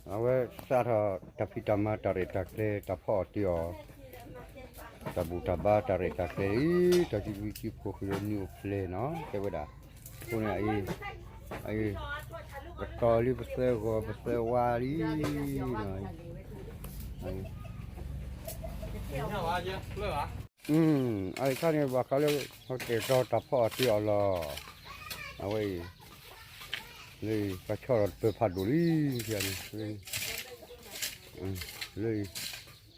အဝဲစးထီၣ်တၢ်ဖံးတၢ်မၤတၢ်ရဲၣ်တၢ်ကျဲၤတၢ်ဖီအီၣ်တ့ၢ်အီၤ, တၢ်ဘူၣ်တၢ်ဘါတၢ်ရဲၣ်တၢ်ကျဲၤအံၤ တၢ်စုဘုစုဖိဃုာ်ဒီးနံၣ်အိၣ်ဖျဲၣ်နီၤ တဲဝဲဒၣ်, အဃိန့ၣ် အံၤ ကတီၤလံပသၢဂီၤပသၢဝါလံနီၤ, အအံၤခါန့ၣ် ဘၣ်ဃးလၢ ကတဲာ်ကတီၤတၢ်ဖီအီၣ်တ့ၢ်အီၤလီၤ, အဝဲအံၤ လၢအံၤ ပှၤဆီဒီးတပၢၤဖးဒိၣ်လံ, လၢအံၤ လၢ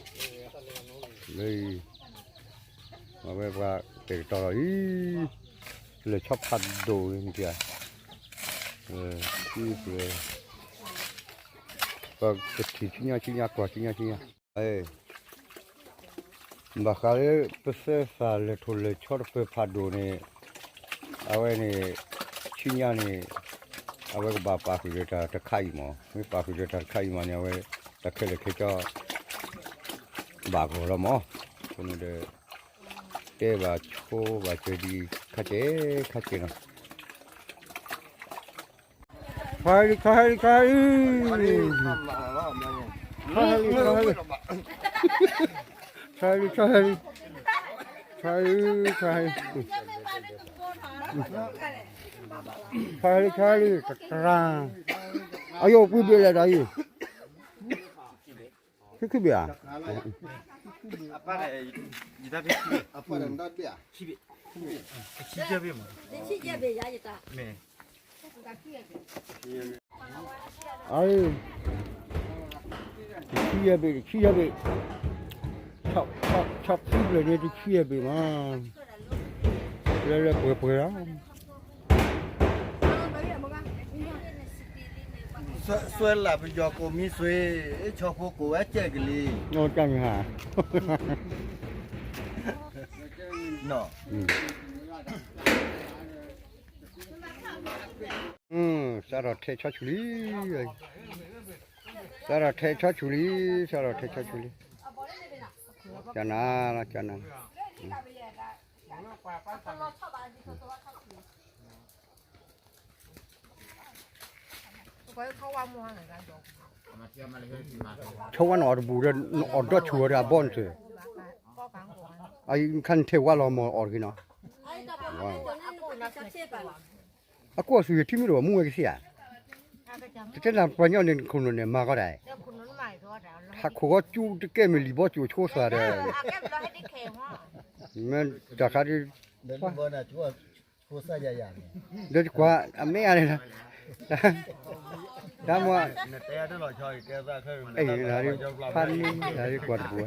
အံၤ အဝဲပှၤတဲာ်ကတီၤလီၤအံၤ, လဲၤဆီဖးဒိၣ်န့ၣ်, ပကထံၣ်ဆူညါဆူညါ ကွၢ်ဆူညါဆူညါ, ဘၣ်ဃးလၢပသဲသးလဲၤထီၣ်လဲၤဆီတပၢၤဖးဒိၣ်န့ၣ်, အဝဲန့ၣ် ဆူညါန့ၣ် အဝဲကဘၣ်ပာ်ဃုာ်ဒီးတၢ်တခါအံၤမး, မ့ၢ်ပာ်ဃုာ်ဒီးတၢ်တခါအံၤမးန့ၣ် အဝဲတၢ်ခဲလၢာ်ခဲဆ့ ဘၣ်ဂီၢ်လီၤမး, အဃိန့ၣ်ဒီး တဲဘၣ်ဆိဘၣ်စၢၤဒံးခါကဲခါကဲနီၤ, ခါဟဲလံ ခါဟဲလံ ခါဟဲလံ, ခါဟဲလံ ခါဟဲလံ, ခါဟဲလံ ခါဟဲလံ, ခါဟဲလံ ခါဟဲလံ ခါဟဲလံ တတြၢ်, အယိၣ်ကွံဘ့ၣ်လဲၣ်ဒီးအံၤ ခံခံဘ့ၣ်ဧါ, အ တဆံယဲၢ်ဘ့ၣ် တဆံယဲၢ်ဘ့ၣ်, ဆီဖံဖျၢၣ်န့ၣ် တဆံယဲၢ်ဘ့ၣ်မး, လၢလၢပှဲၤပှဲၤလီၤ. စွဲလၢပယီၤကိးမံၤစွ့, ဆီဖိကိးဝဲကဲကလံ, တၢ်မ့ၢ်ဟါ, စးထီၣ်ထဲးဆီဆူၣ်လံ, စးထီၣ်ထဲးဆီဆူၣ်လံ, စးထီၣ်ထဲးဆီဆူၣ်လံ, ကနၤလီၤ ကနၤလီၤ. ဆီဝါနအီၣ်တဘူၣ်ဒီး နအီၣ်ဒီဆူၣ်ဝဲဒီးအဘီနထၢၣ်, အခါနထဲးဝါလီၤမ့ၢ်အီၣ်တဂ့ၤနီၤ, အကွၢ်ဆူၣ်ယထံမ့ၢ်တဘၣ်မူဝဲကသ့ဧါ, တတဲနၤပှၤကညီန့ၣ်ခိၣ်နူာ်န့ၣ်မၤကီးဒၣ်, ဟးခိၣ်ဃီကၠူတကဲမ့ၢ်လံၤဘီကၠိၣ်ဆိသးဒီး, မ့ၢ်တၢ်ခါဒ် ဒီးကွၢ် အမ့ၢ်အါန့ၣ်လီၤ, တၢ်မ့ၢ် ဖးန့ၢ် တၢ်ဒ်ကွၢ်တပူၤဝဲ